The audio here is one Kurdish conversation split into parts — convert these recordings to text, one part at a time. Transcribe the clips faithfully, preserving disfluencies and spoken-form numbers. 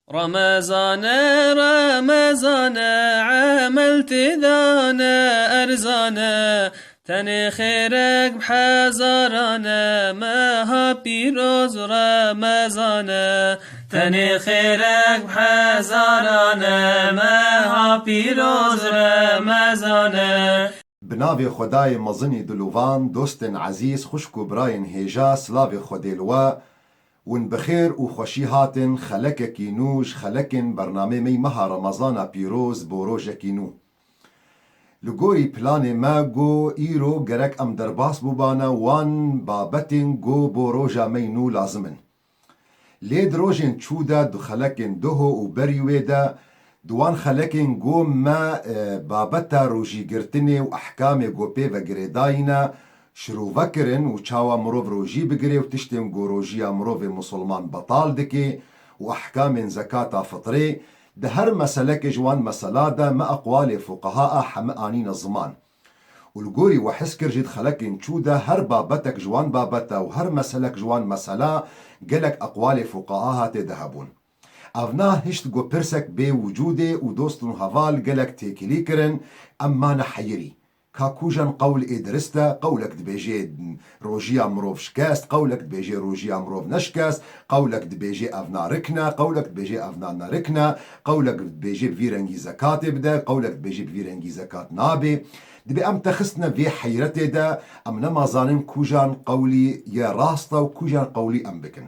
Remezane, Remezane, emel tê de ne erzane, tenê xêrek bi hezaran e, meha pîroz Remezane. Tenê xêrek bi hezaran e, meha pîroz Remezane. Bi navê Xwedayê mezinî dilovan, dostên ezîz, xwişk û birayên hêja, silavê Xwedê li we. Hûn bi xêr û xweşî hatin xelekekî nû ji xelekên bernameyê me yî meha Remezana pîroz bo rojekî nû. Li gorî planê me got îro gerek em derbas bûbane wan babetên got bo roja me yî nû lazim in. Lê di rojên çû de, di xelekên doho û berî wê de, di wan xelekên got me, e, babeta rojîgirtinê û ehkamê got pê ve girêdayî ne, şirove kirin û çawa mirov rojî bigirê û tiştên got rojiya mirovê misilman betal dike û ehkamên zekata fitrê, di her meselekê ji wan mesela de me eqwalê fuqehaa heme anîne ziman. Û li gorî we his kir jî di xelekên çû de her babetek ji wan babeta û her meselek ji wan mesela gelek eqwalê fuqehaa tê de hebûn. Evna hişt got pirsek bê wicûdê û dostên heval gelek têkilî kirin, em mane heyirî. Ka kujan qewl ê dirist e, qewlek dibêjê rojiya mirov şikest, qewlek dibêjê rojiya mirov neşikest, qewlek dibêjê evna rikn e, qewlek dibêjê evna ne rikn e, qewlek dibêjê bi vî rengî zekatê bide, qewlek dibêjê bi vî rengî zekat nabe. Dibê em texistine vê heyretê de, em nema zanin kujan qewlî ye rast e û kujan qewlî em bikin.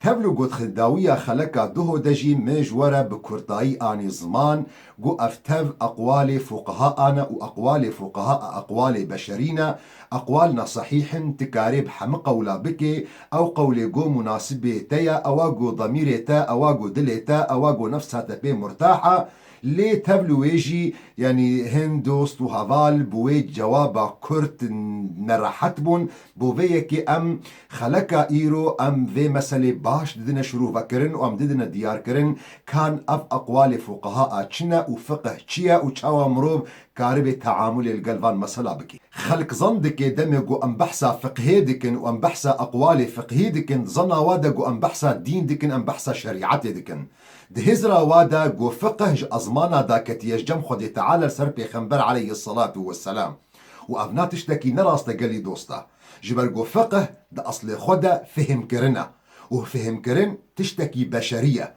Tevl û gotxedawiya xeleka duho de jî me ji we re bi kurtayî anî ziman, got ev tev eqwalê fuqeha ane û eqwalê fuqeha a eqwalê beşerî ne, eqwal ne sehîh in, tu karê bi hemî qewla bikê, ew qewlê got munasibê te ye, ewa got demîrê te, ewa got dilê te, ewa got nefsa te pê murtah e, lê tevl û wê jî, yanî hin dost û heval bi wê cewaba kurt nerehet bûn, bo vê yekê em xeleka îro em vê meselê baş didine şirovekirin û em didine diyarkirin, kan ev eqwalê fuqeha a çi ne û fiqh çi ye û çawa mirov karibê teamulê li gel van mesela bike. Xelk zan dike demê ku em behsa fiqhê dikin û em behsa eqwalê fiqhî dikin, zana wa de ku em behsa dîn dikin, em behsa şerîetê dikin. Di hizra wa de ku fiqh ji ezmana daketiye ji cem Xwedê Teala li ser Pêxember aleyhisselatu vesselam. Û ev na tiştekî ne rast e gelî dosta. Ji ber ku fiqh di eslê xwe de fihmkirin e. Û fihmkirin tiştekî beşerî ye.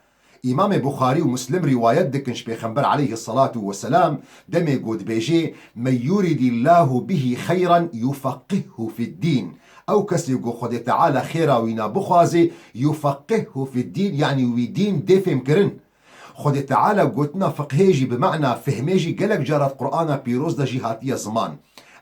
Îmamê Buxarî û Muslim rîwayet dikin ji Pêxember aleyhisselatu vesselam, demê ku dibêjê, "Men yuridillahu bihi xeyran yufeqqihhu fiddîn." Ew kesê ku Xwedê Teala xêra wîna bixwazê, yufeqqihhu fiddîn, yanî wî dîn dê fêmkirin. Xwedê Teala gotina fiqhê jî bi mana fehmê jî gelek cara di Qur'ana Pîroz de jî hatiye ziman.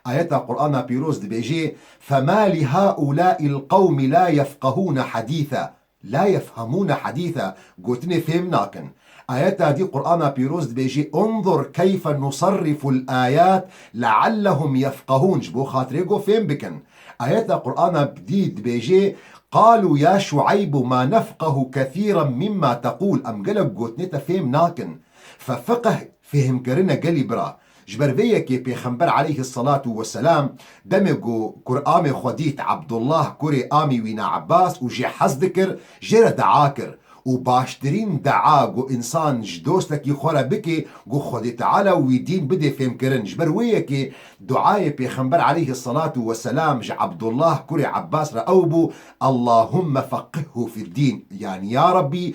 Ayeta Qur'ana Pîroz dibêjê, "Fema li haulâil qewmi la yefqehûne hadîtha." La yefhemûne hadîtha, gotinê fêm nakin. Ayeta dî Qur'ana Pîroz dibêjê, "Unzur keyfe nusarriful ayat leallehum yefqehûn." Ji bo xatirê ku fêm bikin. Ayeta Qur'ana dî dibêjê, "Qalû ya Şueybu ma nefqehu kethîran mimma teqûl." Em gelek gotinê te fêm nakin. Fe fiqh fêhmkirine gelî bira. Ji ber vê yekê Pêxember aleyhisselatu vesselam demê ku kuramê xwe dît Abdullah kurê amî wî ne Abbas û jê hez dikir, jê re dua kir. Û baştirîn dua ku însan ji dostekî xwe re bike, ku Xwedê Teala wî dîn bidê fêmkirin. Ji ber wê yekê duayê Pêxember aleyhisselatu vesselam ji Abdullah kurê Abbas re ew bû, "Allahumme feqqihhu fiddîn." Yanî ya Rabbî,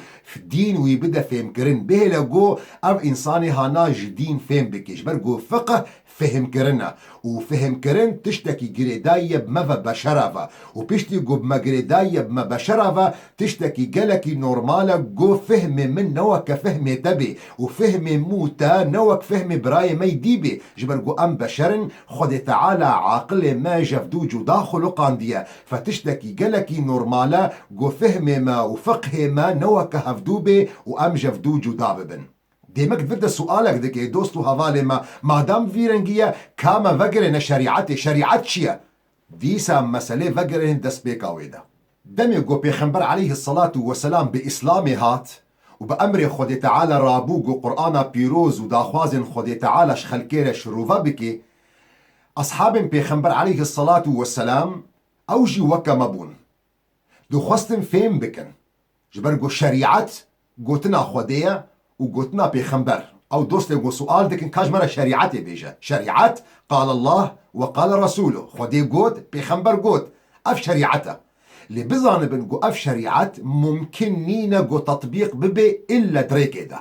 dîn wî bide fêmkirin. Bihêle ku ev însanê hana ji dîn fêm bike. Ji ber ku fiqh fehmkirin e. Û fehmkirin tiştekî girêdayî ye bi me ve beşera ve. Û piştî ku bi me girêdayî ye bi me beşera ve, tiştekî gelekî normal e ku fehmê min ne weke fehmê te bê. Û fehmê min û te ne wek fehmê birayê me yî dî bê. Ji ber ku em beşer in, Xwedê Teala aqilê me ji hevdû cuda xuluqandiye. Fe tiştekî gelekî normal e ku fehmê me û fiqhê me ne weke hevdû bê û em ji hevdû cuda bibin. Dê me vir de sualek dike, dost û hevalê me, madam vî rengî ye, ka me vegirêne şerîetê, şerîet çi ye? Dîsa meselê vegirêne destpêka wê de. Demê ku Pêxember aleyhisselatu vesselam bi Îslamê hat û bi emrê Xwedê Teala rabû ku Qur'ana pîroz û daxwazên Xwedê Teala ji xelkê re şirove bike, eshabên Pêxember aleyhisselatu vesselam ew jî weke me bûn. Dixwestin fêm bikin. Ji ber ku şerîet Gotina Xwedê ye û gotina pêxember. Ew dostê ku sual dikin, ka ji me re şerîetê bêje. Şerîet, qal Allah ve qal Resûlû. Xwedê got, pêxember got. Ev şerîet e. Lê bizanibin ku ev şerîet mumkin nîne ku tetbîq bibe illa di rêkê de.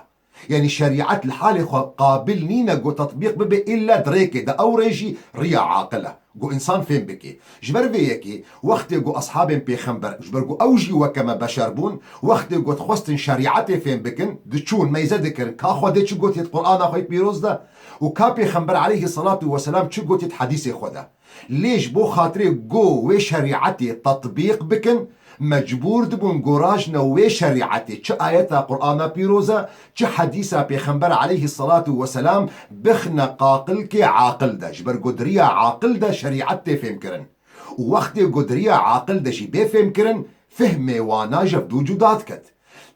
Yanî şerîet li halê xwe qabil nîne ku tetbîq bibe illa di rêkê de. Ew rê jî riya aqil e. Ku însan fêm bike. Ji ber vê yekê, wextê ku eshabên pêxember, ji ber ku ew jî weke me beşer bûn, wextê ku dixwestin şerîetê fêm bikin, diçûn meyze dikirin, ka Xwedê çi gotiye di Qur'ana xwe yê pîroz de û ka Pêxember aleyhisselatu vesselam çi gotiye di hedîsê xwe de. Lê ji bo xatirê ku wê şerîetê tetbîq bikin, mecbûr dibûn ku rajine wê şerîetê, çi ayeta Qur'ana pîroz e, çi hedîsa Pêxember aleyhisselatu vesselam, bixine qaqilkê aqil de. Ji ber ku di riya aqil de şerîet tê fêmkirin. Û wextê ku di riya aqil de jî bê fêmkirin, fehmê wana ji hev du cuda diket.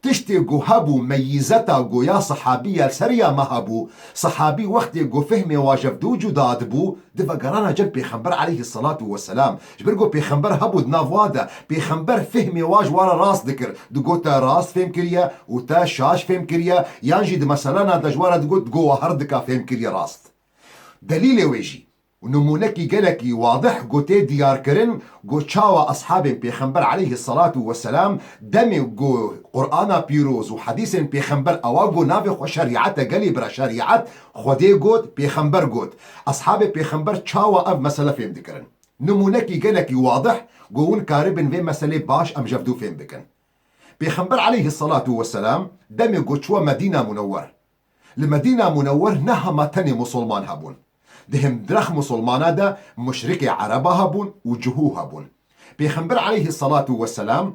Tiştê ku hebû, meyîzeta ku ya sehabî ya li ser ya me hebû, sehabî wextê ku fehmê wa ji hev du cuda dibû, di vegerana cem Pêxember aleyhisselatu vesselam. Ji ber ku Pêxember hebû di nav wa de, Pêxember fehmê wa ji wa re rast dikir. Digot te rast fêm kiriye û te şaş fêm kiriye, yan jî di meselana de ji wa re digot, digot wa her dika fêm kiriye rast. Delîlê wê jî, û nimûnekî gelekî wadih ku tê diyarkirin, ku çawa eshabên Pêxember aleyhisselatu vesselam demê ku Qur'ana pîroz û hedîsên Pêxember ewa ku navê xwe şerîet e, gelî bira şerîet, Xwedê got, Pêxember got. Eshabê Pêxember çawa ev mesele fêm dikirin? Nimûnekî gelekî wadih ku hûn karibin vê meselê baş em ji hev du fêm bikin. Pêxember aleyhisselatu vesselam demê ku çûye Medîna Munewwer. Li Medîna Munewwer ne hema tenê musulman hebûn. Di hemdirêx musulmana de muşrikê ereba hebûn û cihû hebûn. Pêxember aleyhisselatu vesselam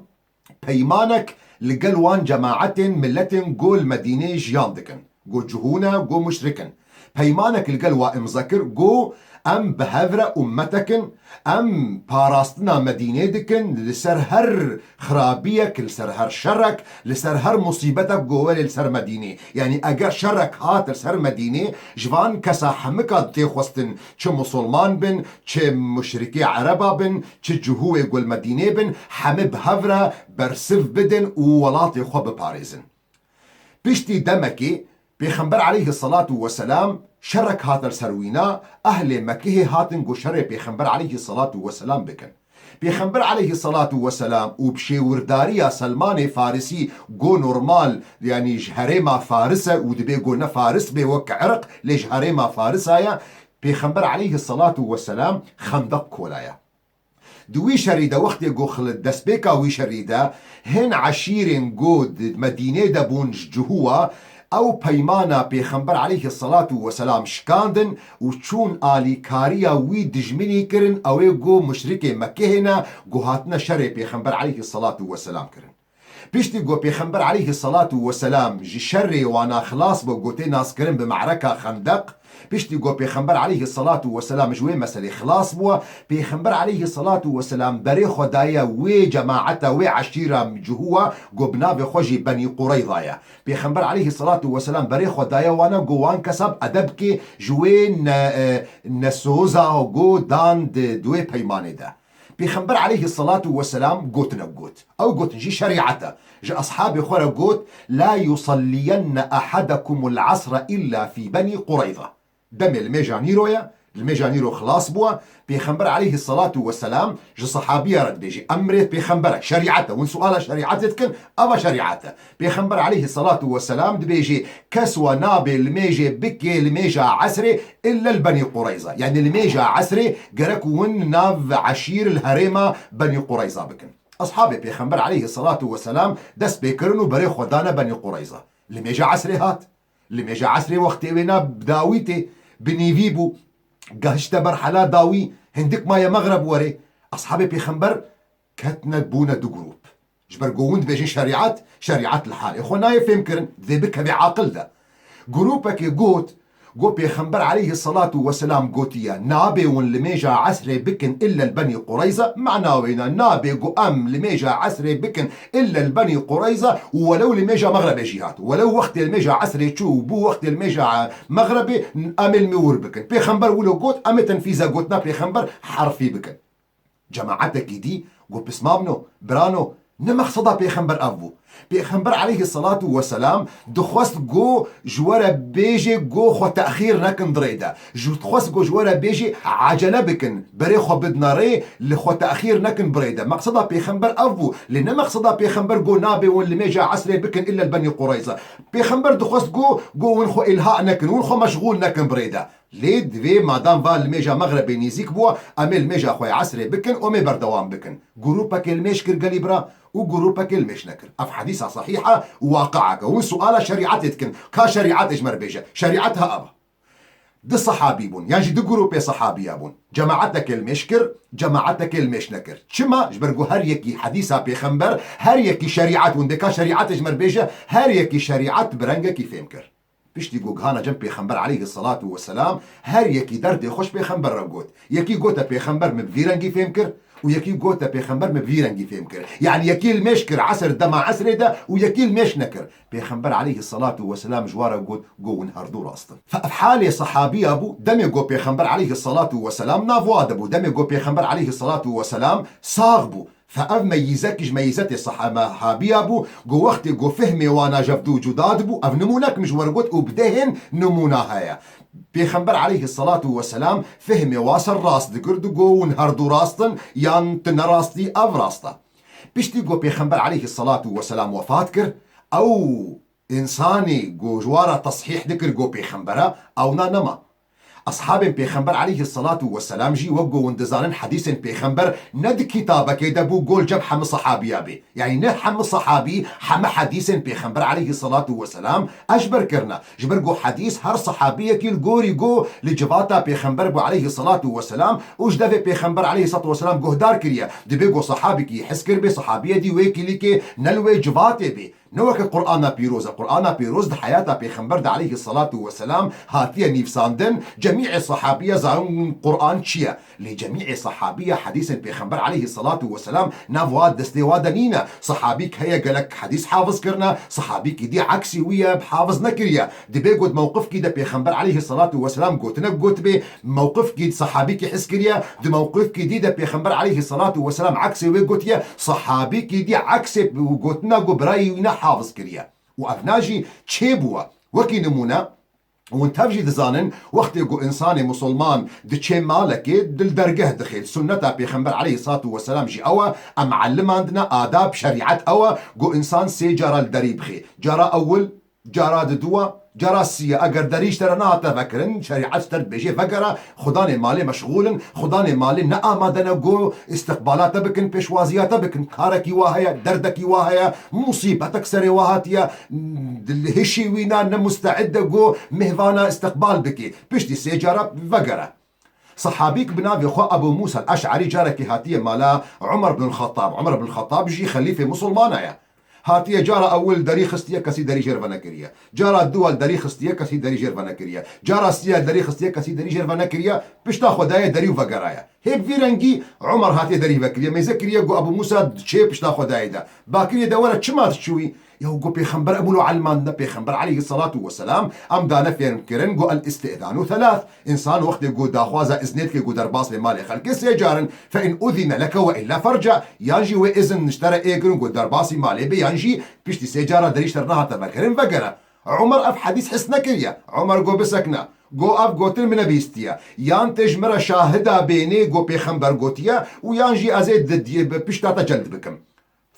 peymanek li gel wan cemaetên miletên ku li Medînê jiyan dikin, ku cihû ne, ku muşrik in. Peymanek li gel wa imze kir, ku em bi hev re ummetek in, em parastina Medînê dikin, li ser her xirabiyek, li ser her şerek, li ser her musîbetek ku were li ser Medînê. Yanî eger şerek hat li ser Medînê, ji van kesa hemika tê xwestin, çi musulman bin, çi muşrikê ereba bin, çi cihûyê ku li Medînê bin, hemî bi hev re bersiv bidin û welatê xwe biparêzin. Piştî demekê Pêxember aleyhisselatu vesselam şerek hate li ser wîna, ehlê Mekihê hatin ku şerê Pêxember aleyhisselatu vesselam bikin. Pêxember aleyhisselatu vesselam û bi şêwirdariya Selmanê Farisî ku normal, yanî ji herêma Faris e û dibê ku ne Faris bê wek irq, lê ji herêma Farisa ye, Pêxember aleyhisselatu vesselam Xendeq kolaye. Di wî şerî de, wextê ku xil-, destpêka wî şerî de, hin eşîrên ku di Medînê de bûn ji cihû wa, ew peymana Pêxember aleyhisselatu vesselam şikandin û çûn alîkariya wî dijminî kirin, ew ê ku muşrikê Mekihê ne, ku hatine şerê Pêxember aleyhisselatu vesselam kirin. Piştî ku Pêxember aleyhisselatu vesselam ji şerê wana xilas bû, ku tê naskirin bi Me'reka Xendeq, piştî ku Pêxember aleyhisselatu vesselam ji wê meselê xilas bû, Pêxember aleyhisselatu vesselam berê xwe daye wê cemaeta, wê eşîra cihû wa, ku bi navê xwe jî Benî Qureyza ye. Pêxember aleyhisselatu vesselam berê xwe daye wana, ku wan kesa bi edebkê ji wê ne-, e, nesoza ku dan di, di wê peymanê de. Pêxember aleyhisselatu vesselam gotinek got. Ew gotin jî şerîet e. Ji eshabê xwe re got, "La yusalliyenne ahadekumul asre illa fî Benî Qureyza." Demê limêja nîro ye, limêja nîro xilas bûye. Pêxember aleyhisselatu vesselam ji sehabiya re dibêje, emrê pêxember e, şerîet e. Hûn suala şerîetê dikin, eva şerîet e. Pêxember aleyhisselatu vesselam dibêje, kes we nabê limêjê bikê limêja esrê illa li Benî Qureyza. Yanî limêja esrê gerek win nav eşîr li herêma Benî Qureyza bikin. Eshabê Pêxember aleyhisselatu vesselam dest pê kirin û berê xwe dane Benî Qureyza. Limêja esrê hat. Limêja esrê wextê wêna bi dawî tê, bi nîvî bû. Gehişte merhela dawî, hindik maye mexreb were. Eshabê Pêxember ketine bûne du grûp. Ji ber ku hûn dibêjin şerîet, şerîet li halê xwe nayê fêmkirin, divê bikeve aqil de. Grûpekê got, ku Pêxember aleyhisselatu vesselam gotiye, nabê hûn limêja esrê bikin illa li Benî Qureyza, mana wêna nabê ku em limêja esrê bikin illa li Benî Qureyza û welew limêja mexrebê jî hat. Welew wextê limêja esrê çû û bû wextê limêja mexrebê, em ê li wir bikin. Pêxember wilo got, em ê tenfîza gotina Pêxember herfî bikin. Cemaetekî dî got, pismamno, birano, ne mexseda Pêxember ev bû. Pêxember aleyhisselatu vesselam dixwest go ji we re bêjê go xwe texîr nekin di rê de. Ji dixwest go ji we re bêjê ecele bikin, berê xwe bidine rê, li xwe texîr nekin bi rê de. Meqseda pêxember ev bû. Lê ne meqseda pêxember go nabê hûn limêja esrê bikin illa li Benî Qureyza. Pêxember dixwest go, go hûn xwe îlha nekin, hûn xwe meşxûl nekin bi rê de. Lê divê madam va limêja mexrebê nêzîk bû, em ê limêja xwe ya esrê bikin û em ê berdewam bikin. Grûpekê limêj kir gelî bira û grûpekê limêj nekir. Ev hedîsa sehîh e û waqi'ek e. Hûn suala şerîetê dikin. Ka şerîetê ji me re bêje. Şerîet ha ev e. Du sehabî bûn, yan jî du grûpê sehabiya bûn. Cemaetekê limêj kir, cemaetekê limêj nekir. Çima? Ji ber ku her yekî hedîsa pêxember, her yekî şerîet bûn. Dê ka şerîetê ji me re bêje, her yekî şerîet bi rengekî fêm kir. Piştî ku gihana cem pêxember aleyhisselatu vesselam, her yekî derdê xwe ji pêxember re got. Yekî gote pêxember min bi vî rengî fêm kir û yekî gote pêxember min bi vî rengî fêm kir. Yanî yekî limêj kir esr dema esrê de û yekî limêj nekir. Pêxember aleyhisselatu vesselam ji wan re got, go hûn herdu rast in. Fe ev halê sehabiya bû, demê go pêxember aleyhisselatu vesselam nav wa de bû, demê go pêxember aleyhisselatu vesselam sax bû. Fe ev meyîzekî ji meyîzetê sehabiya bû, go wextê go fihmê wana ji hev du cuda dibû, ev nimûnek min ji we re got û bi dehên nimûna heye. Pêxember aleyhisselatu vesselam fihmê wa ser rast dikir, digo hûn herdu rast in, yan tu ne rast î, ev rast e. Piştî go pêxember aleyhisselatu vesselam wefat kir, ew însanê go ji wa re teshîh dikir go pêxember e, ewna nema. Eshabên pêxember aleyhisselatu vesselam jî wek ku hûn dizanin hedîsên pêxember ne di kitabekê de bû go li cem hemî sehabiya bê. Yanî ne hemî sehabî hemî hedîsên pêxember aleyhisselatu vesselam ezber kirine. Ji ber ku hedîs her sehabiyekî li gorî go li civata pêxember bû aleyhisselatu vesselam û ji devê pêxember aleyhisselatu vesselam guhdar kiriye. Dibê ku sehabîkî hez kiribê, sehabiyê dî wê kîlîkê ne li wê civatê bê. Ne weke Qur'ana pîroz e. Qur'ana pîroz di heyata pêxember de aleyhisselatu vesselam hatiye nivîsandin. Cemî'ê sehabiye zanin Qur'an çi ye. Lê cemî'ê sehabiye hedîsên pêxember aleyhisselatu vesselam nav wa destê wa de nîne. Sehabîk heye gelek hedîs hafiz kirine, sehabîkî dî eksî wî ye, hafiz nekiriye. Dibê got mewqifkî de pêxember aleyhisselatu vesselam gotinek gotibê, mewqifkî sehabîkî hez kiriye, di mewqifkî dî de pêxember aleyhisselatu vesselam eksê wê gotiye, sehabîkî dî eksê gotina ku birayî wî ne hafiz kiriye. Û evna jî çêbûye. Wekî nimûne, hûn tev jî dizanin, wextê ku însanê musulman diçê malekê, di li dergeh dixê, sunneta pêxember aleyhisselatu vesselam jî ew e, em elimandine, adab, şerîet ew e, ku însan sê cara li derî bixê. Cara ewil, cara diduwa, cara siya, eger derî ji te re nehate vekirin, şerîet ji te dibêje vegere, xudanê malê meşxûl in, xudanê malê ne amade ne go îstiqbala te bikin, pêşwaziya te bikin. Karekî wa heye, derdekî wa heye, musîbetek serê wa hatiye, hişî wî na ne musteid e go mêhvana îstiqbal bike. Piştî sê cara vegere. Sehabîk bi navê xwe Ebû Mûsa el-Eş'erî carekê hatiye mala Umer bin Xettab. Umer bin Xettab jî xelîfê musulmana ye. Hatiye cara ewil derî xistiye, kesî derî jêr venekiriye. Cara duwa derî xistiye, kesî derî jêr venekiriye. Cara siya derî xistiye, kesî derî jêr venekiriye. Pişta xwe daye derî û vegeraye. Hê bi vî rengî Umer hatiye derî vekiriye. Mêze kiriye got Ebû Mûsa çê pişta xwe dayê de. Bakiriye de were çima diçûyî? Ya got pêxember em wilo elimandine, pêxember aleyhisselatu vesselam em dane fêrm kirin, got el-istizanu thelath. Însan wextê got daxwaza iznê dike got derbas bê malê xelkê sê car in. Fe in udine leke ve illa ferce. Yan jî wê izin ji te re ê kirin got derbasî malê bê, yan jî piştî sê cara derî ji te re nehate vekirin vegere. Umer ev hedîs his nekiriye. Umer got bisekne. Got ev gotin min nebîstiye. Yan tê ji min re şahida bênê got pêxember gotiye û yan jî ez ê di, di, bi pişta te celd bikim.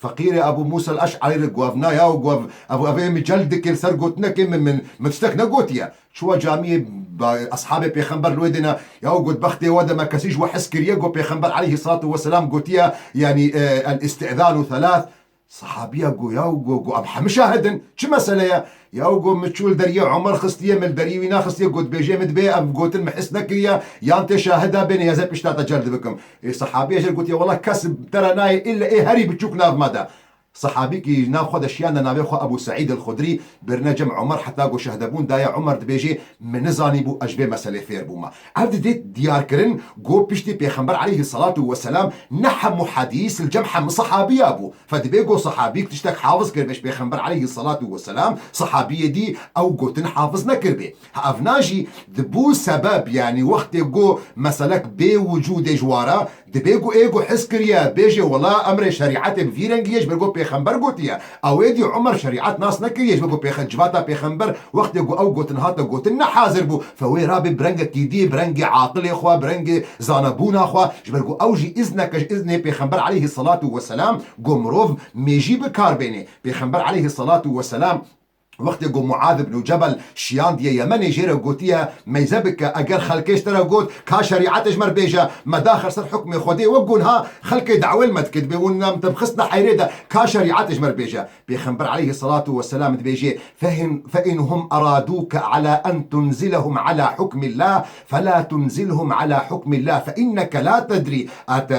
Feqîrê Ebû Mûsa el-Eş'erî re got, na ya, got, ev, ev ê min cel dike li ser gotinekê min, min, min tiştek negotiye. Çûwa camiyê ba-, eshabê pêxember li wê dîne, ya got, bextê we de me kesî ji we hez kiriye, got pêxember aleyhisselatu vesselam gotiye, yanî, e, el-istizanu thelath. Sehabiya got, ya got, got, em hemî şahid in. Çi mesele ye? Ya got, min çû li deriyê Umer xistiye, min li deriyê wî naxistiye, got, bêjê min dibê, ev gotin min his nekiriye, yan tê şahida bêne, ya ez ê pişta te cel dibikim. Ê, sehabî jê gotiye, wela kes te re nayê, îlle ê herî biçûk nav me de. Sehabîkî nav xwe de şiyane navê xwe Ebû Seîd el-Xudrî, birine cem Umer, heta ku şehdebûn daye Umer dibêjê, min nizanîbû ez ji vê meselê fêr bûme. Ev didê diyarkirin ku piştî Pêxember aleyhisselatu vesselam ne hemû hedîs li cem hemû sehabî ya bû. Fe dibê ku sehabîk tiştek hafiz kiribê ji Pêxember aleyhisselatu vesselam, sehabiyê dî ew gotin hafiz nekiribê. Evna jî dibû sebeb, yanî wextê ku meselek bê wicûdê ji wara, Dibê ku ê ku hez kiriye, bêje, wela emrê şerîetê bi vî rengî ye, ji ber ku pêxember gotiye. Ew ê dî Umer şerîet nas nekiriye, ji ber ku pêxe-, civata pêxember wextê ku ew gotin hate gotin ne hazir bû. Fe wê rabê bi rengekî dî, bi rengê aqilê xwe, bi rengê zanebûna xwe, ji ber ku ew jî îzneke ji îznê pêxember aleyhisselatu vesselam ku mirov mêjî bi kar bênê. Pêxember aleyhisselatu vesselam wextê ku Muaz ibn Cebel şiyandiye Yemenê, jê re gotiye, meyze bike, eger xelkê ji te re got, ka şerîetê ji me re bêje, me daxe ser hukmê Xwedê, wek gunha xelkê dawê li me dike, dibê hûn em te bixistine heyrê de, ka şerîetê ji me re bêje. Pêxember aleyhisselatu vesselam dibêje, فإن، فإن هم أرادوك على أن تنزلهم على حكم الله، فلا تنزلهم على حكم الله، فإنك لا تدري أت-،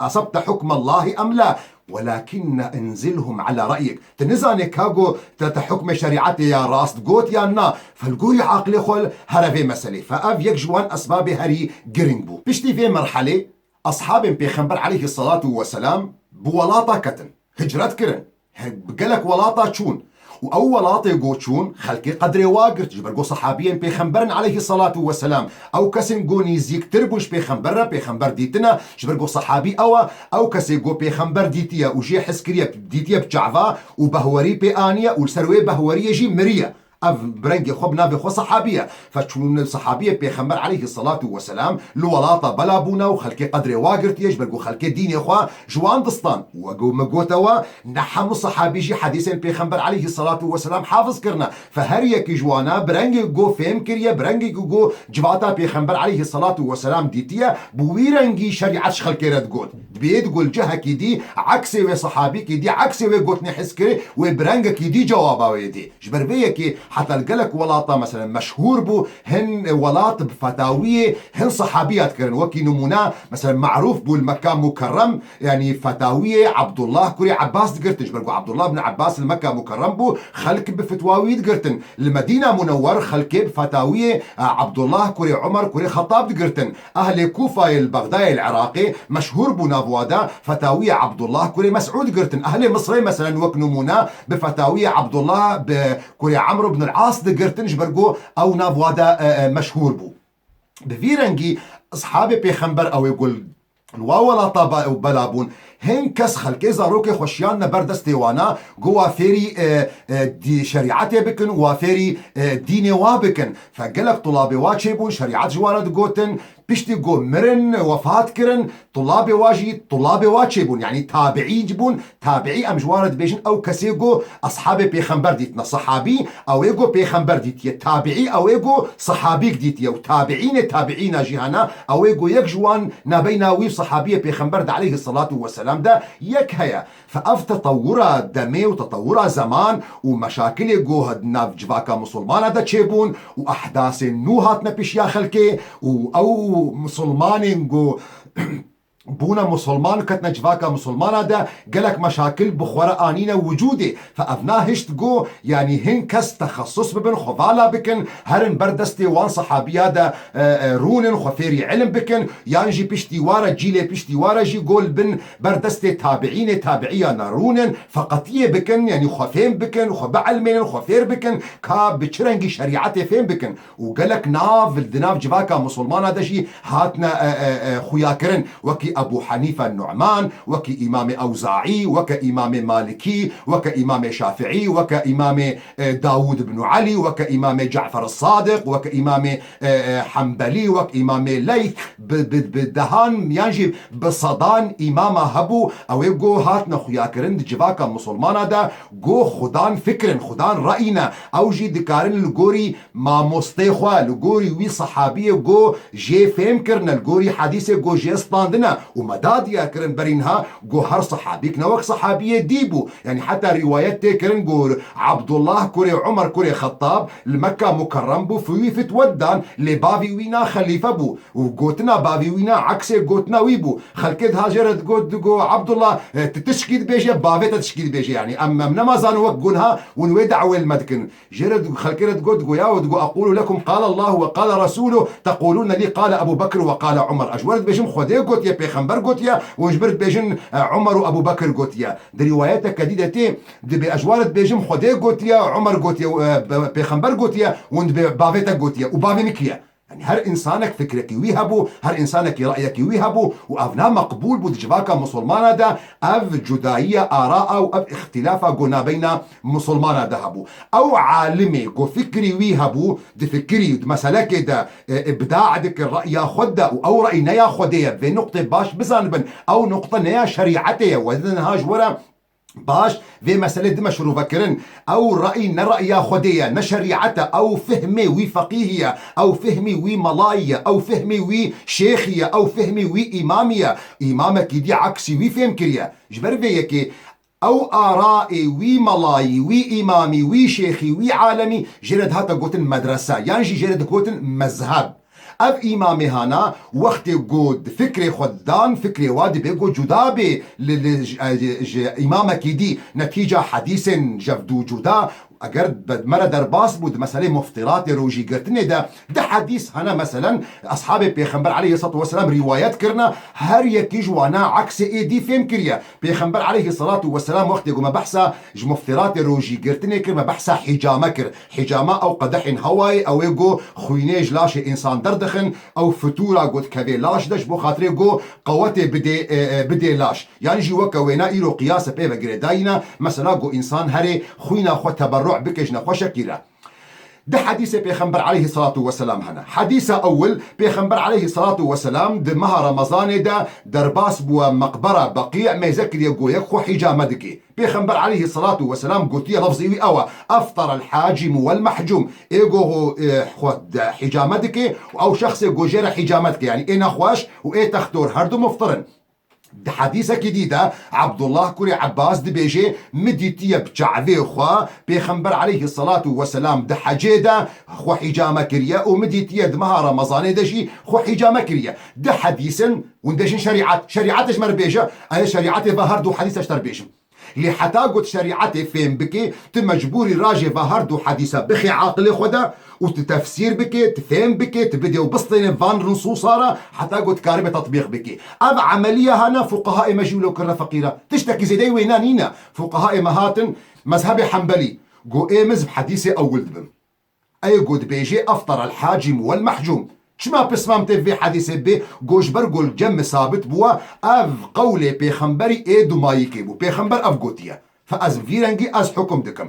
أصبت حكم الله أم لا. ولكن انزلهم على رأيك. Tu nizanê ka got te, te hukmê şerîetê ya rast got yan na. Fe li gorî aqilê xwe here vê meselê. Fe ev yek ji wan esbabê herî giring bû. Piştî vê merhelê, eshabên Pêxember aleyhisselatu vesselam bi welata ketin. Hicret kirin. He, bi gelek welata çûn. Û ew welatê go çûn, xelkê qedrê wa girt. Ji ber go sehabiyên Pêxemberin aleyhisselatu vesselam. Ew kesên ku nîzîktir bûn ji pêxember re, pêxember dîtine, ji ber ku sehabî ew e, ew kesê ku pêxember dîtiye û jê hez kiriye, dîtiye bi çava û behwerî pê aniye û li ser wê behweriyê jî miriye. Ev bi rengê xwe, bi navê xwe sehabî ye. Fe çûn sehabiyê pêxember aleyhisselatu vesselam li welata bela bûne û xelkê qedrê wa girtiye, ji ber ku xelkê dînê xwe ji wan distan. Wek ku me gote we, ne hemû sehabî jî hedîsên pêxember aleyhisselatu vesselam hafiz kirine. Fe her yekî ji wana bi rengê go fêm kiriye, bi rengê ku go civata pêxember aleyhisselatu vesselam dîtiye, bi wî rengî şerîet ji xelkê re digot. Dibê digot li cihekî dî, eksê wê sehabîkî dî, eksê wê gotinê hez kirê, wê bi rengekî dî cewaba wê dê. Ji ber vê yekê heta li gelek welata, meselen, meşhûr bû, hin welat bi fetawiyê hin sehabî ya dikirin. Wekî nimûne, meselen, merûf bû li Mekka Mukerrem, yanî fetawiyê Abdullah kurê Ebbas digirtin. Ji ber ku Abdullah bin Ebbas li Mekka Mukerrem bû, xelk bi fetwa wî digirtin. Li Medîna Munewwer xelkê bi fetawiyê, e, Abdullah kurê Umar kurê Xettab digirtin. Ehlê Kûfayê li Bexdayê li Iraqê meşhûr bû nav wa de fetawiyê Abdullah kurê Mesûd digirtin. Ehlê Misrê, meselen, wek nimûne, bi fetawiyê Abdullah bi kurê Amr ibn al-As digirtin, ji ber ku ew nav wa de, e, e, meşhûr bû. Bi vî rengî, eshabê pêxember ew ê ku li wa welata ba-, bela bûn, hin kes xelkê zarokê xwe şiyandine ber destê wana, ku wa fêrî, e, e, dî-, şerîetê bikin, wa fêrî, e, dînê wa bikin. Fe gelek tulabê wa çêbûn, şerîet ji wan re digotin, piştî ku mirin, wefat kirin, tulabê wa jî, tulabê wa çêbûn, yanî tabiî bûn. Tabiî, em ji wan re dibêjin, ew kesê ku eshabê pêxember dîtine. Sehabî, ew ê ku pêxember dîtiye. Tabiî, ew ê ku sehabîk dîtiye. Û tabiînê tabiîna jî hene, ew ê ku yek ji wan nabeyna wî û sehabiyê pêxember de aleyhisselatu vesselam de yek heye. Fe ev tetewura demê û tetewura zeman û meşakilê ku di nav civaka misilmana de çêbûn û ehdasên nû hatine pêşiya xelkê û ew misilmanên ku bûne misilman, ketine civaka misilmana de, gelek meşakil bi xwe re anîne wicûdê. Fe ev nahişt ku, yanî hin kes texesus bibin, xwe vala bikin, herin ber destê wan sehabiya de, e, e, rûnin, xwe fêrî ilim bikin, yan jî piştî wa re, cîlê piştî wa re jî go li bin ber destê tabiînê tabiîyan de rûnin, feqetiyê bikin, yanî xwe fêm bikin, xwe biilmênin, xwe fêr bikin, ka bi çi rengî şerîetê fêm bikin. Û gelek nav, di nav civaka misilmana de jî hatine, e, e, e, xuyakirin. Wekî Ebû Henîfe Nu'man, wekî Îmamê Ewzaî, weke Îmamê Malikî, weke Îmamê Şafiî, weke Îmamê, e, Dawûd ibn Elî, weke Îmamê Cefer Sadiq, weke Îmamê, e, e, Hembelî, wek Îmamê Leyth, bi, bi, bi dehan yan jî bi sedan îmama hebû, ew ê go hatine xuyakirin di civaka misilmana de, go xudan fikrin, xudan reyî ne. Ew jî dikarin li gorî mamostê xwe, li gorî wî sehabiyê go jê fêm kirine, li gorî hedîsê go jê standine û me da diyar kirin berî niha go her sehabîk ne wek sehabiyê dî bû. Yanî heta rîwayet tê kirin go Abdullah kurê Umer kurê Xettab li Mekka Mukerrem bû, fi wî fitwet dan, lê bavî wî na xelîfe bû û gotina bavî wî na eksê gotina wî bû. Xelkê diha jê re digot, digo, Abdullah, e, tu tişkî dibêje, bavê te tişkî dibêje. Yanî em, em nema zanin wek gunha hûn wê dawê li me dikin. Jê re digo, xelkê re digot, digo, yaw, digo, أقول لكم قال الله وقال رسوله، تقولون لي قال أبو بكر وقال عمر. Ez ji we re dibêjim, Xwedê gotiye, pêxember gotiye, hûn ji min re dibêjin, e, Umer û Ebû Bekir gotiye. Di rîwayeteke dî de tê, dibê ez ji we re dibêjim, Xwedê gotiye, Umer gotiye, e, be-, pêxember gotiye, hûn dibê bavê te gotiye û bavê min kî ye? Her însanek fikrekî wî hebû, her însanekî reyekî wî hebû û ev ne meqbûl bû di civaka misilmana de, ev cudayiya ara û ev îxtîlafa ku nabeyna misilmana de hebû. Ew alimê ku fikrî wî hebû, difikirî û di meselekê de, e, îbda dikir reya xwe de û ew rey ne ya Xwedê ye, vê nuqtê baş bizanibin, ew nuqte ne ya şerîetê ye, we din niha ji we re baş vê meselê dime şirove kirin. Ew rey ne reya Xwedê ye, ne şerîet e, ew fihmê wî feqîhî ye, ew fihmî wî melayî ye, ew fihmî wî şêxî ye, ew fihmî wî îmamî ye. Îmamekî dî eksî wî fêm kiriye. Ji ber vê yekê ew arayê wî melayî, wî îmamî, wî şêxî, wî alemî jê re dihate gotin medrese, yan jî jê re digotin mezheb. Ev îmamê hana wextê ku di fikrê xwe didan, fikrê wa dibê ku cuda bê li, li, ji, ji îmamekî dî. Netîca hedîsên jevdû cuda, eger be-, me re derbas bû di meselê muftiratê rojîgirtinê de, di hedîs hene, meselen, eshabê Pêxember aleyhissalatu vesselam rîwayet kirine, her yekî ji wana eksê ê dî fêm kiriye. Pêxember aleyhissalatu vesselam wextê ku me behsa ji muftiratê rojîgirtinê kir, me behsa hîcame kir. Hîcama ew qedehên hewayê, ew ê ku xwînê ji laşê însan derdixin, ew fitûra ku dikevê laş de ji bo xatirê ku qewetê bidê, e, e, bidê laş. Yan jî weke wêna îro qiyase pê ve girêdayî ne, mesela ku însan herê xwîna xwe teberru bike ji nexweşekî re. Di hedîsê Pêxember aleyhissalatu vesselam hene. Hedîsa ewil, Pêxember aleyhissalatu vesselam di meha Remezanê de derbas bûye meqbera Beqî, mêze kiriye ku yek xwe hîcame dike. Pêxember aleyhissalatu vesselam gotiye, lafzê wî ew e, "Eftarel hacim wel mahcum." Ê ku, e, xwe de hîcame dike û ew şexsê ku jê re hîcame dike, yanî ê nexweş û ê textor her du muftir in. Di hedîsekî dî de Abdullah kurê Ebbas dibêje, "Min dîtiye bi çavê xwe Pêxember aleyhissalatu vesselam di hecê de xwe hîcame kiriye û min dîtiye di meha Remezanê de jî xwe hîcame kiriye." Di hedîs in, hûn dibêjin şerîet. Şerîetê ji me re bêje, ez ê şerîetê va her du hedîsa ji te re bêjim. Lê heta ku tu şerîetê fêm bikî, tu mecbûrî rajê va her du hedîsa bixê aqilê xwe de û tu tefsîr bikê, tu fêm bikê, tu bidê û bistênê van nususa re, heta ku tu karibê tetbîq bikî. Ev emeliya hene fuqehayê me jî wilo kirine feqîra. Tiştekî zêdeyî wêna nîne. Fuqehayê me hatin, mezhebê Hembelî, got, ê min ji hedîsê ewil dibim. Ey got dibêjê, "Eftarel hacim wel mahcum." Çima pismam tê vê hedîsê bê? Got, ji ber ku li cem min sabit bûye, ev qewlê pêxemberî ê dumayîkê bû. Pêxember ev gotiye. Fe ez vî rengî ez hukum dikim.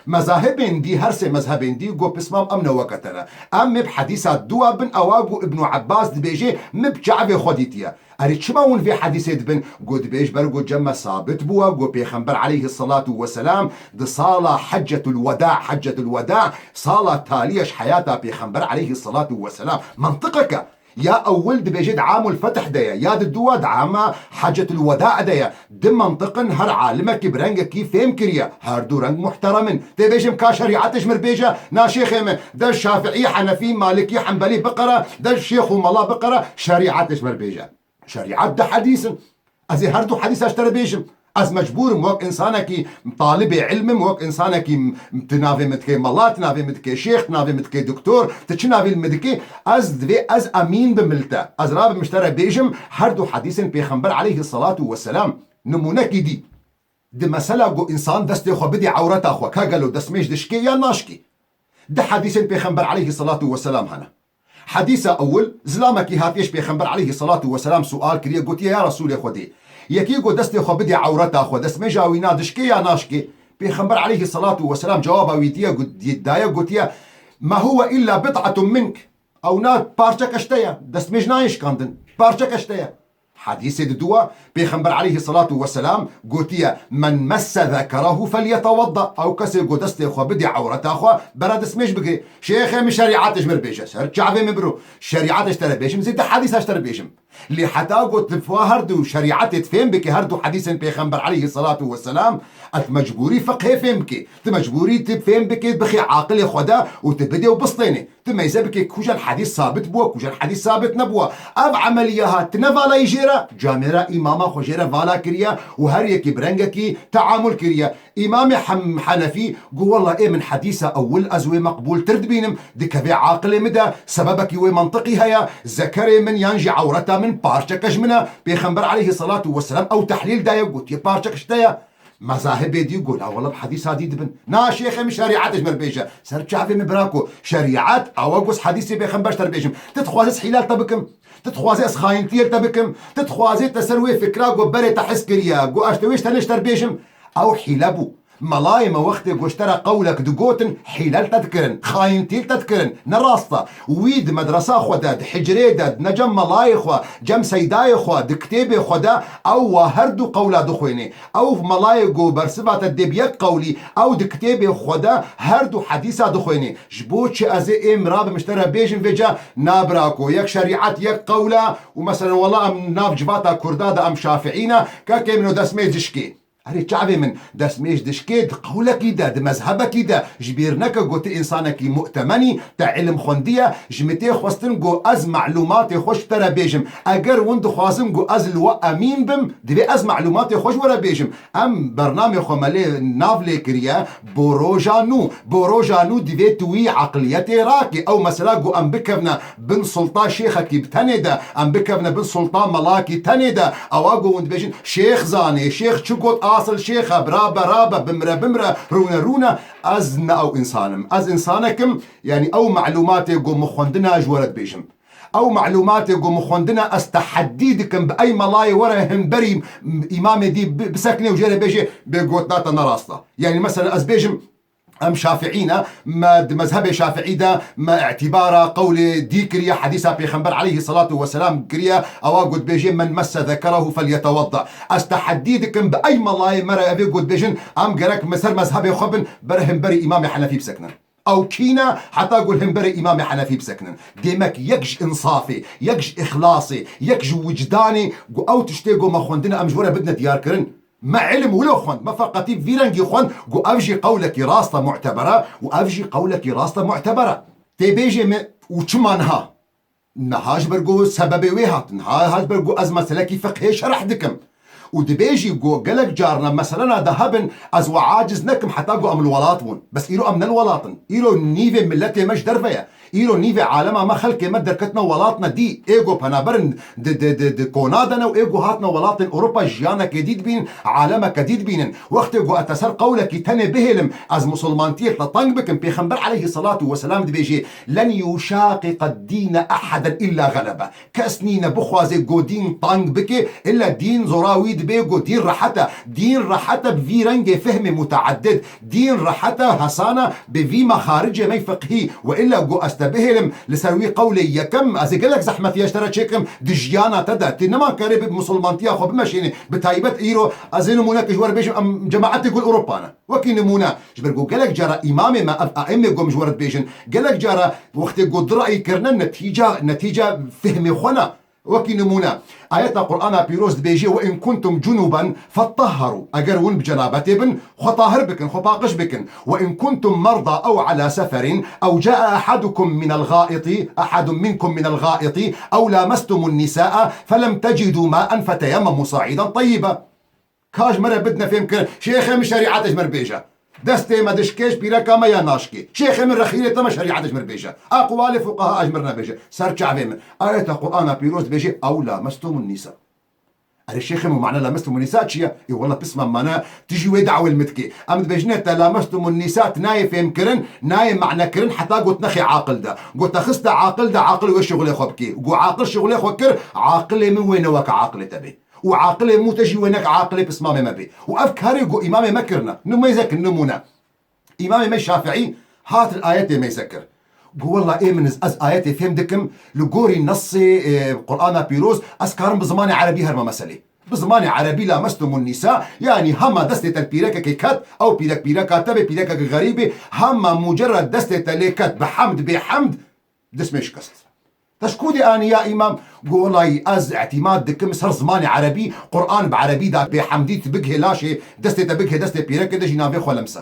Mezahibên dî, her sê mezhebên dî, got pismam em ne weke te ne. Em ê bi hedîsa dua bin, ewa ku Ibnû Ebbas dibêjê, "Min bi çavê xwe dîtiye." Erê, çima hûn vê hedîsê dibin? Got, dibê ji ber ku cem me sabit bûye, got Pêxember aleyhissalatu vesselam di sala Heccetul Weda, Heccetul Weda, sala talî ye ji heyata Pêxember aleyhissalatu vesselam. Mentiqeke. Ya ewil dibêje di Amul Fetih de ye, ya di dua di ama Heccetul Weda de ye. Di mentiq in, her alimekî bi rengekî fêm kiriye. Her du reng muhteremin. Tê bêjim ka şerîetê ji mir bêje, na şêxê min, de Şafiî, Henefî, Malikî, Hembelî biqere, de şêx û mela biqere, şerîetê ji mir bêje. Şerîet di hedîs in. Ez ê her du hedîsa ji te re bêjim. Ez mecbûr im wek însanekî talibê ilm im, wek însanekî m-, tu navê min dikê mela, tu navê min dikê şêx, tu navê min dikê doktor, tu çi navê min dikê, ez divê ez emîn bim li te. Ez rabim ji te re bêjim, her du hedîsên Pêxember aleyhissalatu vesselam. Nimûnekî dî. Di mesela ku însan destê xwe bidê ewreta xwe, ka gelo destmêj dişkê ya naşkê? Di hedîsên Pêxember aleyhissalatu vesselam hene. Hedîsa ewil, zilamekî hatiye ji Pêxember aleyhissalatu vesselam sual kiriye, gotiye, "Ya Resûlê Xwedê, yekî ku destê xwe bidê ewreta xwe, destmêja wî na dişkê ya naşkê?" Pêxember aleyhissalatu vesselam cewaba wî diye, got-, daye, gotiye, "Ma huwe illa bid'atun mink." Ew na parçeke ji te ye, destmêj nayê şikandin, parçeke ji te ye. Hedîsê di dua, Pêxember aleyhissalatu vesselam gotiye, "Men messe zekerahu felyetewedda." Ew kesê ku destê xwe bidê ewreta xwe, bera destmêj bigirê. Şêxê min şerîetê ji mir bêje. Ser çavê min biro. Şerîetê ji te re bêjim, zê di hedîsa ji te re bêjim. Lê heta ku tu fa her du şerîetê difêm bikê, her du hedîsên Pêxember aleyhissalatu vesselam, et mecbûrî fiqhê fêm bikê. Tu mecbûrî tu fêm bikê, bixê aqilê xwe de û tu bidê û bistênê. Tu meyze bikê kûjan hedîs sabit bûye, kûjan hedîs sabit nebûye. Ev emeliya ha tu ne valayî jê re, camêra îmama xwe jê re vala kiriye û her yekî bi rengekî teamul kiriye. Îmamê Hem-, Henefî got, "Wela ê min hedîsa ewil ez wê meqbûltir dibînim, dikeve aqilê min de, sebebekî wê mentiqî heye, zekerê min yan jî ewreta min parçeke ji min e, Pêxember aleyhissalatu vesselam ew tehlîl daye, gotiye parçeke ji te ye." Mezahibê dî got, la wela bi hedîsa dî dibin. Na şêxê min şerîet ji me re bêje. Ser çavê min birako. Şerîet, ewa got hedîsê pêxember ji te re bêjim. Tu dixwazî ez hîla li te bikim. Tu dixwazî ez xayintiyê li te bikim. Tu dixwazî te ser wê fikra got berê te hez kiriye. Got ez te wê ji tenê ji te re bêjim. Ew hîle bû. Melayê me wextê got ji te re qewlek digotin, hîle li te dikirin. Xayintî li te dikirin. Ne rast e. Wî di medresa xwe de, di hicrê de, di ne cem melayê xwe, cem seydayê xwe, di kitêbê xwe de ew wa her du qewla dixwênê. Ew melayê ku bersiva te dê bi yek qewlî, ew di kitêbê xwe de her du hedîsa dixwênê. Ji bo çi ez ê êm rabim ji te re bêjim vêca, na birako, yek şerîet, yek qewl e û meselen wela em nav civata Kurda de em şafiî ne, kekê min û destmêj dişkê. Erê çavê min, destmêj dişkê di qewlekî de, di mezhebekî de, ji bîr neke ku tu însanekî mu'temen î, te îlim xwendiye, ji min tê xwestin ku ez melûmatê xwe ji te re bêjim. Eger hûn dixwazin ku ez li we emîn bim, divê ez melûmatê xwe ji we re bêjim. Em bernamê xwe me lê nav lê kiriye bo roja nû. Bo roja nû divê tu wî eqliyetê rakî. Ew mesela ku em bikevne bin sulta şêxekî bi tenê de, em bikevne bin sulta melakî tenê de, ewa ku hûn dibêjin, şêx zanê, şêx çi got, asıl şêx e, birabe rabe, bimre bimre, rûne rûne. Ez ne ew însan im. Ez însanek im, yanî ew melûmatê ku min xwendine ji we re dibêjim. Ew melûmatê ku min xwendine ez teheddî dikim bi ey melayê were himberî îmamê dî bi-, bisekine û jê re bêjê, bê gotina te ne rast e. Yanî mesela ez bêjim, em şafiî ne, me di mezhebê şafiî de me îtîbara qewlê dî kiriye, hedîsa pêxember aleyhî selatu weselam kiriye, ewa got bêjê, "Men messe zekerahu felyetewedda." Ez teheddî dikim bi ey melayê me re evê got bêjin, em gerek me ser mezhebê xwe bin, ber himberî îmamê henefî bisekinin. Ew kî ne, heta ku li hemberê Îmamê Henefî bisekinin. Dêmek yek ji însafê, yek ji îxlasê, yek ji wicdanê ku ew tiştê ku me xwendine em ji we re bidine diyarkirin. Me îlim wilo xwend, me feqetî vî rengî xwend ku ev jî qewlekî rast e mu'teber e û ev jî qewlekî rast e mu'teber e. Tê bêjê me û çima niha? Niha ji ber ku sebebê wê hat, niha ji ber ku ez meselekî fiqhê şerh dikim. Û dibê jî ku gelek carna meselena de hebin, ez we aciz nekim heta ku em li welat bûn. Bes îro em ne li welat in. Îro nîvê miletê me ji derve ye. Îro nîvê alema me, xelkê me derketine welatine dî. Ê ku penaber in di, di, di, di kona de ne û ê ku hatine welatên Ewropa jiyanekê dî dibînin, alemeke dî dibînin. Wextê ku ez te ser qewlekî tenê bihêlim, ez misilmantiyê te teng bikim, Pêxember aleyhî selatu weselam dibêjê, "Len yuşaqiqed dîne eheden illa xelebe." Kes nîne bixwaze ku dîn tang bike, illa dîn zora wî dibe ku dîn rehet e. Dîn rehet e bi vî rengê fehmê muteeddid. Dîn rehet e hesana bi vî mexaricê me fiqhî. We illa ku ez te bihêlim li ser wî qewlê yekem, ez ê gelek zehmetiya ji te re çêkim di jiyana te de. Tu nema kerê bi misilmantiya xwe bimeşînî. Bi taybet îro ez ê nimûneke ji we re bêjim, em cemaetê ku li Ewropa ne. Wekî nimûne, ji ber ku gelek cara îmamê me, ev aîmê ku em ji we re dibêjin, gelek cara wextê ku dirayî kirine, netîca, netîca fehmê xwe ne. Wekî nimûne, ayeta Qur'ana Pîroz dibêje, "Ve in kuntum cunuben fettahharu." Eger hûn bi cenabetê bin, xwe tahir bikin, xwe paqij bikin. "Ve in kuntum merda ew ala seferin ew caa ahadukum minel ghaiti, ahadun minkum minel ghaiti, ew lamestumun nisaa, felem tecidû maen feteyemmemu sa'idan tayyiba." Ka ji me re bidine fêm kirin, şêxê min şerîetê ji me re bêje. Destê me dişkê ji pîreka me ya naşkê. Şêxê min rexîrê te me şerîetê ji me re bêje. Aqwalê fuqeha ji me re nebêje. Ser çavê min. Ayeta Qur'ana pîroz dibêje, "Ew lamestumun nisa." Erê şêxê min, mana lamestumun nisa çi ye? Ê wela pisma mana, tu jî wê dawê li min dikê. Em dibêjine te lamestumun nisa, tu nayê fêm kirin, nayê mane kirin, heta got nexê aqil de. Got te xiste aqil de, aqil wê şixulê xwe bikê. Got aqil şixulê xwe kir, aqilê min wê ne weke aqilê te bê. Û aqilê min û te jî wê neke aqilê pismamê me bê. Û ev karê ku îmamê me kirine. Nimêzek nimûne. Îmamê me Şafiî hat li ayetê mêze kir. Got, "Wela ê min ez, ez ayetê fêm dikim, li gorî nesê, e, Qur'ana Pîroz, ez karim bi zimanê erebî herme meselê." Bi zimanê erebî lamestumun nisa, yanî hema destê te li pîrekekê ket, ew pîrek pîreka te bê, pîrekekê xerîbê, hema mucerred destê te lê ket, bi hemd, bê hemd, Destmê şikest. Te ji ku dê anî ya îmam? Got, "Welayî ez îtîmad dikim ser zimanê erebî, Qur'an bi erebî de bê hemdî tu bigihê laşê, destê te bigihê destê pîrekê de jî navê xwe lemse."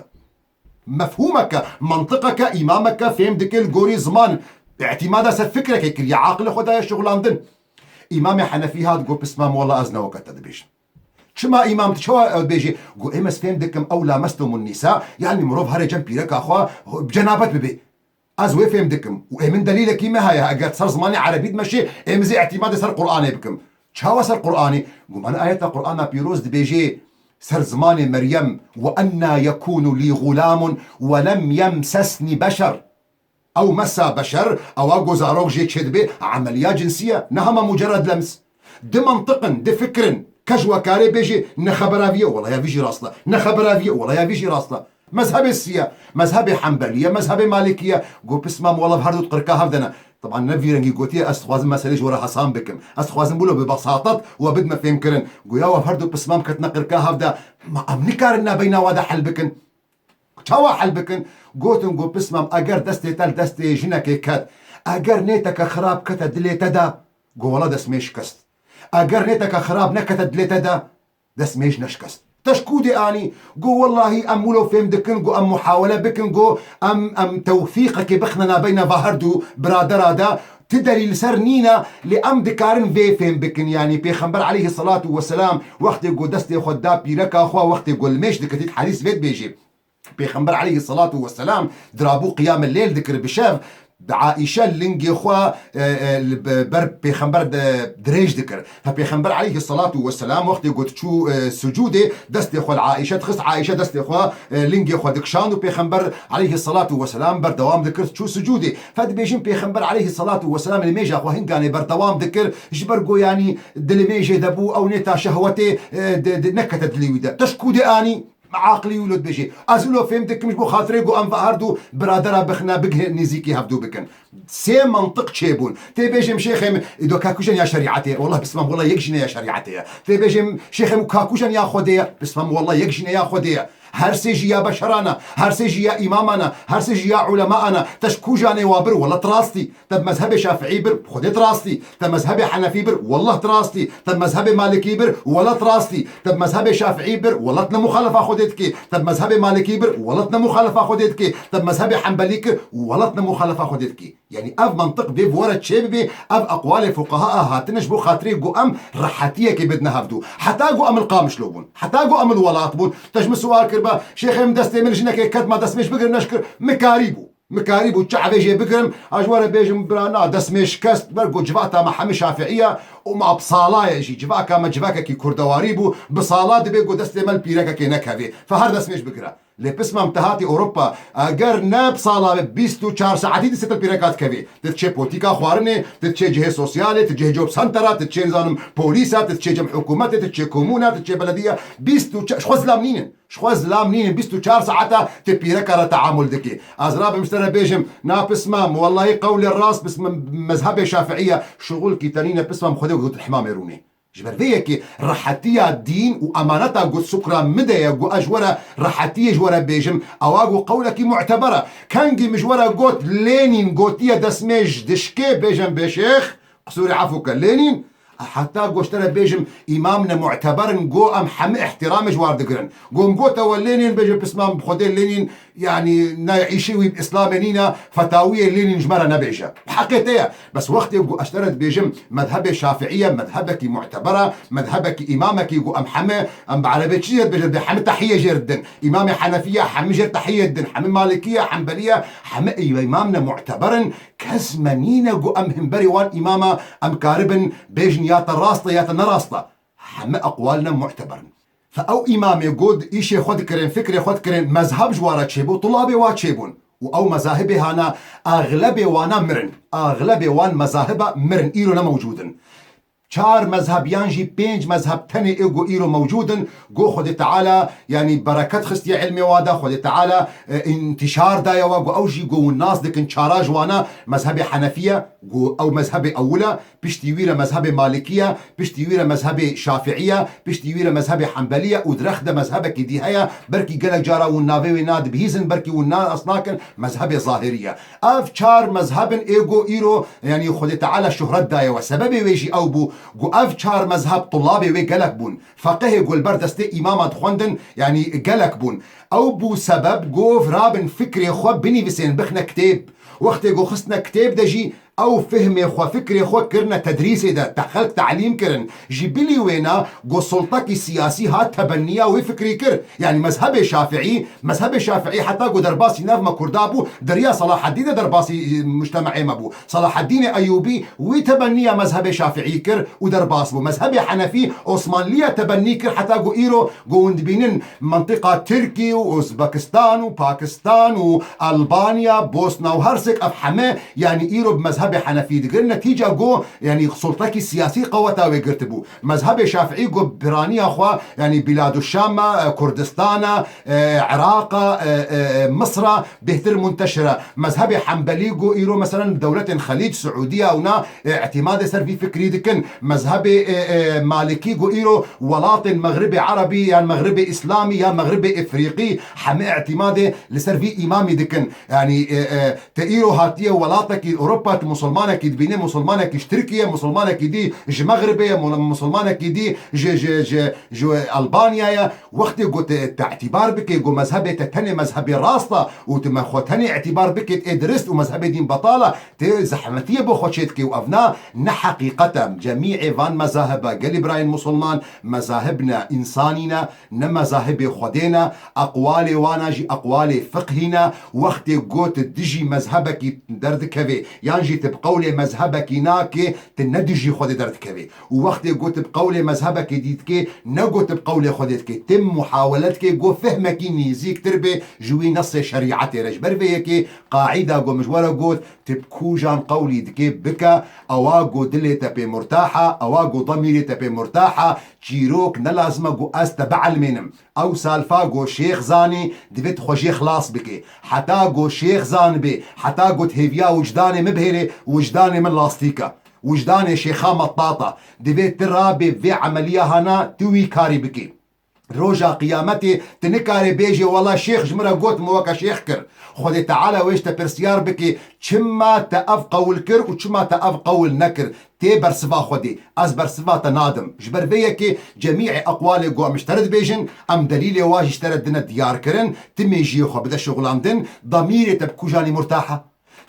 Mefhûmeke, mantiqeke, îmameke fêm dike li gorî ziman, îtîmada ser fikrekê kiriye, aqilê xwe daye şixulandin. Îmamê Henefî hat got, "Pismam, wela ez ne weke te dibêjim." "Çima îmam, tu çawa ew dibêjî?" Got, "Êm ez fêm dikim, ew lamestumun nisa, yanî mirov here cem pîreka xwe, bi cenabet bibê." Ez wê fêm dikim. Û ê min delîlekî me heye, eger ser zimanê erebî dimeşê, ê min zê îtîmadê ser Qur'anê bikim. Çawa ser Qur'anê? Got, "Mana ayeta Qur'ana pîroz dibêjê, Ser zimanê Meryem, "Ve enna yekûnu lî xulâmun ve lem yemsesni beşer." Ew mesa beşer, ewa ku zarok jê çêdibe, emeliya cinsî ye, ne hema mucerred lems. Di mentiq in, di fikir in, kes we kare bêje, ne xebera vî ye, wela ya vî jî rast e, ne xebera vî ye, wela ya vî jî rast e. Mezhebê sî ye, mezhebê Henbelî ye, mezhebê Malikî ye. Got, "Pismam, wela her du di qirka hev de ne." Taban ne vî rengî gotiye, ez dixwazim meselê ji we re hesan bikim. Ez dixwazim wilo bi besatet we bidime fêmkirin. Goya we her du pismam ketine qirka hev de, ma em nikarin nabeyna we de hel bikin. Çawa hel bikin? Gotin, got, "Pismam, eger destê te li destê jinekê ket, eger nêteke xirab kete dilê te de, got, wela destmê şikest. Eger nêteke xirab nekete dilê te de, destmê ji neşikest." Te ji ku dê anî? Got, "Wellahî em wilo fêm dikin, got, em muhawele bikin, got, em, em tewfîqekê bixine nabeyna va her du biradera de, ti delîl li ser nîne, lê em dikarin vê fêm bikin." Yanî Pêxember aleyhisselatu vesselam wextê got destê xwe da pîreka xwe, wextê got li mêj diketît, hedîs vê dibêjê. Pêxember aleyhisselatu vesselam dirabû qiyamê lêl dikir bi şev, bi Aîşe lingê xwe, e, e, li be-, ber Pêxember de dirêj dikir. Fe Pêxember aleyhisselatu vesselam wextê got çû, e, sucûdê, destê xwe li Aîşe dixist, Aîşe destê xwe, e, lingê xwe dikişand û Pêxember aleyhisselatu vesselam berdewam dikir çû sucûdê. Fe dibêjin Pêxember aleyhisselatu vesselam li mêja xwe hinganê berdewam dikir, ji ber ku yanî di li mêjê de bû, ew nêta şehwetê, e, di, di, nekete dilî wî de. Te ji ku dê anî? Aqilî wilo dibêjê. Ez wilo fêm dikim ji bo xatirê ku em ve her du biradera bixine, bigihê nêzîkî hevdû bikin. Sê mentiq çêbûn. Tê bêjim şêxê min, îdo kakujan ya şerîetê ye. Wallah pismam, wallah yek jî ne ya şerîetê ye. Tê bêjim şêxê min, kakujan ya Xwedê ye. Pismam, wallah yek jî ne ya Xwedê ye. Her sê jî ya beşeran e, her sê jî ya îmaman e, her sê jî ya ulemaan e. Te ji kujanê wa bir, wallah tu rastî. Te bi mezhebê Şafiî bir, Xwedê tu rastî. Te mezhebê Henefî bir, wallah tu rastî. Te bi mezhebê Malikî bir, wallah tu rastî. Te bi mezhebê Şafiî bir, wallah tu ne muxalefa Xwedê dikî. Te bi mezhebê Malikî bir, wallah tu ne muxalefa Xwedê dikî. Te bi mezhebê Henbelî kir, wallah tu ne muxalefa Xwedê dikî. Yanî ev mentiq bê bi we re çêbibe, ev eqwalê fuqaha a hatine ji bo xatirê ku em rehetiyekê bidine hevdû. Heta ku em li Qamişlo bûn, heta ku em li welat bûn, te ji min sual kiriba, şêxê min destê min li jinekê ket, ma destmêj bigirim, neşkir, min karîbû. Min karîbû çavê jê bigirim, ez ji we re bêjim, bira, na, destmêj şikest, ber ku civata me hemî Şafiî ye û me bi sala ye jî, civaka me civakekî kurdewarî bû, bi sala dibê ku destê me li pîrekekê nekevê. Fe her destmêj bigire. Lê pismam te hatî Ewropa, eger ne bi sala be, bîst û çar saetî distê te li pîreka dikevê. Tu diçê potîka xwarinê, tu diçê cihê sosyalê, tu diçê job centera, tu diçê, nizanim, polîsa, tu diçê cem hikûmetê, tu diçê komûna, tu diçê belediya, bîst û çar, ji xwe zilam nînin. Ji xwe zilam nînin, bîst û çar saeta tu pîreka re teamul dikî. Ez rabim ji te re bêjim, na pismam, wellahî qewlê rast, pismam, mezhebê Şafiî ye, şuxulkî te nîne, pismam, Xwedê got himamê rûnê. Ji ber vê yekê rehetiya dîn û emaneta ku sukra min de ye, ku ez ji we re rehetiyê ji we re bêjim, ewa ku qewlekî muteber e. Kengî min ji we re got, Lênîn gotiye destmêj dişkê, bêjim bê şêx, qisûrê efû ke, Lênîn, heta goşte re bêjim, îmam ne muteber in, go em hemî îhtîramê ji war digirin. Gom gote we Lênîn, bêje pismam bi Xwedê Lênîn, yanî ne îşê wî bi Îslamê nîne, fetawiyê Lênîn ji me re nebêje. Bi heqê te ye. Bes wextê ku ez te re dibêjim, mezhebê Şafiî ye, mezhebekî muteber e, mezhebekî îmamekî ku em hemî, em bi erebê çi jê dibêjin, dê hemî tehiyê jê re didin. Îmamê Henefî ye, hemî jê re tehiyê didin. Hemî Malikî ye, Henbelî ye, hemî îmam ne muteber in. Kes me nîne ku em hemberî wan îmama em karibin bêjin ya te rast e ya te ne rast e. Hemî eqwal ne muteber in. Fe ew îmamê ku di îşê xwe dikirin, fikrê xwe dikirin, mezheb ji wa re çêbû, tulabê wa çêbûn. Û ew mezahibê hana, exlebê wana mirin. Exlebê wan mezahiba mirin, îro ne mewcûd in. Çar mezheb yan jî pênc mezheb tenê ê ku îro mewcûd in, ku Xwedê Teala, yanî bereket xistiye ilmê wa de, Xwedê Teala, e, întîşar daye wa, ku ew jî ku hûn nas dikin, çara ji wana mezhebê Henefî ye, ku ew mezhebê ewil e, piştî wî re mezhebê Malikî ye, piştî wî re mezhebê Şafiî ye, piştî wî re mezhebê Henbelî ye û di rex de mezhebekî dî heye, belkî gelek cara hûn navê wê nadibihîzin, belkî hûn nas nakin, mezhebê Zahirî ye. Ev çar mezheb in ê ku îro, yanî Xwedê Teala şuhret daye we. Sebebê wê jî ew bû, ku ev çar mezheb tulabê wê gelek bûn. Feqihê ku li ber destê îmama dixwendin, yanî gelek bûn. Ew bû sebeb ku rabin fikrê xwe binivîsên, bixine kitêb. Wextê ku xistine kitêb de jî Ew fihmê xwe, fikrê xwe kirine tedrîsê de, te xelk telîm kirin. Ji bilî wêna go sultekî siyasî hat tebenniya wê fikrî kir. Yanî mezhebê şafiî, mezhebê şafiî heta go derbasî nav me Kurda bû, di riya Selahaddîn de derbasî, e, mujtemeê me bû. Selahaddînê Eyûbî wî tebenniya mezhebê şafiî kir û derbas bû. Mezhebê henefî Osmanliya tebennî kir heta go îro go hûn dibînin, Mintiqa Tirkî û Uzbekistan û Pakistan û Albanya, Bosna û Hersek, ev heme, yanî îro bi mezhebê henefî digirin. Netîca go, yanî sultekî siyasî qeweta wê girtibû. Mezhebê şafiî go piraniya xwe, yanî Bîladuşşama, e, Kurdistana, e, Iraqa, e, e, e, Misra bêhtir munteşir e. Mezhebê henbelî go îro, meselen, dewletên Xelîc, Siûdiya û na, e, îtîmadê ser vî fikrî dikin. Mezhebê, e, e, malikî go îro welatên Mexribê Erebî yan Mexribê Îslamî ya Mexribê Efrîqî heme îtîmadê li ser vî îmamî dikin. Yanî, e, e, te îro hatiye welatekî Ewropa, tu musulmanekî dibîne, musulmanekî ji Tirkiye, musulmanekî dî ji Mexribê ye, mul-, musulmanekî dî ji, ji, ji, ji Albanya ye. Wextê go te, te îtîbar bike, go mezhebê te tenê mezhebê rast e û tu me xwe tenê îtîbar bike, ê dirist û mezhebê dîn betal e, tê zehmetiyê bo xwe çêdikê û ev na ne heqîqet e. Cemîê van mezahiba, gelî birayên musulman, mezahib ne, însanî ne, ne mezahibê Xwedê ne, eqwalê wana jî eqwalê fiqhî ne. Wextê got dijî mezhebekî derdikevê, yan jî tu bi qewlê mezhebekî nakê, tu ne dijî Xwedê derdikevê. Û wextê got bi qewlê mezhebekê dî dikê, ne got bi qewlê Xwedê dikê. Tim muhawele dikê, got fehmekî nêzîktir bê ji wî nesê şerîetê re. Ji ber vê yekê qaîda go min ji we re got, tu bi kûjan qewlî dikê bike, ewa go dilê te pê murtah e, ewa go demîrê te pê murtah e, çîrok ne lazim e go ez te bielmênim. Ew salfa go şêx zanê, divê tu xwe jê xilas bikê. Heta go şêx zanibê, heta go tu hêviya wijdanê min bihêlê, wijdanê min lastîk e. Wijdanê şêxa mettat e. Divê tu rabê vê emeliya hana, tu wî karî bikî. Roja qiyametê tu nikarê bêjê, wela şêx ji min re got, min weke şêx kir. Xwedê Teala wê ji te pirsiyar bikê, çima te ev qewil kir û çima te ev qewil nekir? Tê bersiva Xwedê. Ez bersiva te nadim. Ji ber vê yekê cemîê eqwalê ku em ji te re dibêjin, em delîlê wa jî ji te re dine diyar kirin, tu mêjiyê xwe bide şixulandin, demîrê te bi kûjanî murtah e?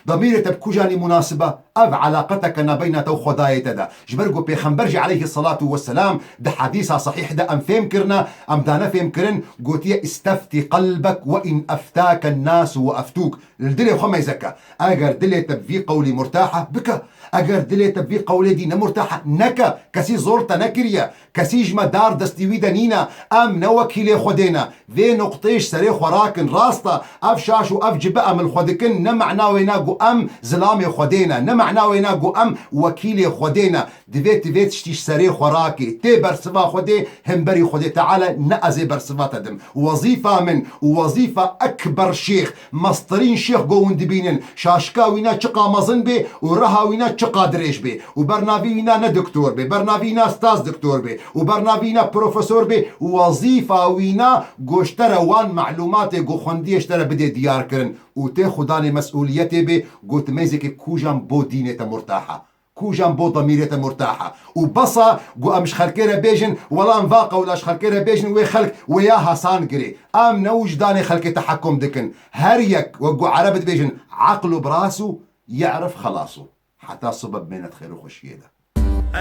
Demîrê te bi kûjanî munasib e? Ev eleqeteke nabeyna te û Xwedayê te de. Ji ber ku Pêxember jî aleyhî selatu weselam di hedîsa sehîh de em fêm kirine, em dane fêm kirin, gotiye, "Îsteftî qelbek we in eftake nasu we eftûk." Li dilê xwe meyze ke. Eger dilê te bi vî qewlî murtah e, bike. Eger dilê te bi vî qewlê dî ne murtah e, neke. Kesî zor te nekiriye. Kesî ji me dar destî wî de nîne. Em ne wekîlê Xwedê ne. Vê nuqtê ji serê xwe rakin. Rast e, ev şaş û ev cibe em li xwe dikin, ne mena wê ne ku em zilamê Xwedê ne. Ne mena wê ne ku em wekîlê Xwedê ne. Divê tu vê tiştî ji serê xwe rakê. Tê bersiva Xwedê, hemberî Xwedê Teala ne ez ê bersiva te dim. Wezîfa min û wezîfa ekber şêx, mestirîn şêx ku hûn dibînin, şaşika wîna çiqa mezin bê û reha wîna çiqa dirêj bê û bernavî wîna ne doktor bê, bernavî wîna staz doktor bê û bernavî wîna profesor bê, wezîfa wîna ku ji te re wan melûmatê ku xwendiye ji te re bidê diyar kirin û tê xudanê mesûliyetê bê, ku tu meyzekê kûjan bo dînê te murtah e. Kûjan bo demîrê te murtah e. Û bes e ku em ji xelkê re bêjin, wela em va qewla ji xelkê re bêjin, wê xelk wê ya hesan girê. Em ne wijdanê xelkê tehekkum dikin. Her yek, wek ku ereb dibêjin, eql û bi ras û ye'rif xelas û. Heta sibe bimêne di xêr û xweşiyê de.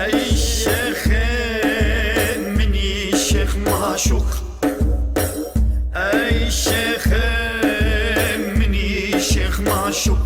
Ey şêxê minî şêx maşûq. Ey şêxê minî şêx maşûq.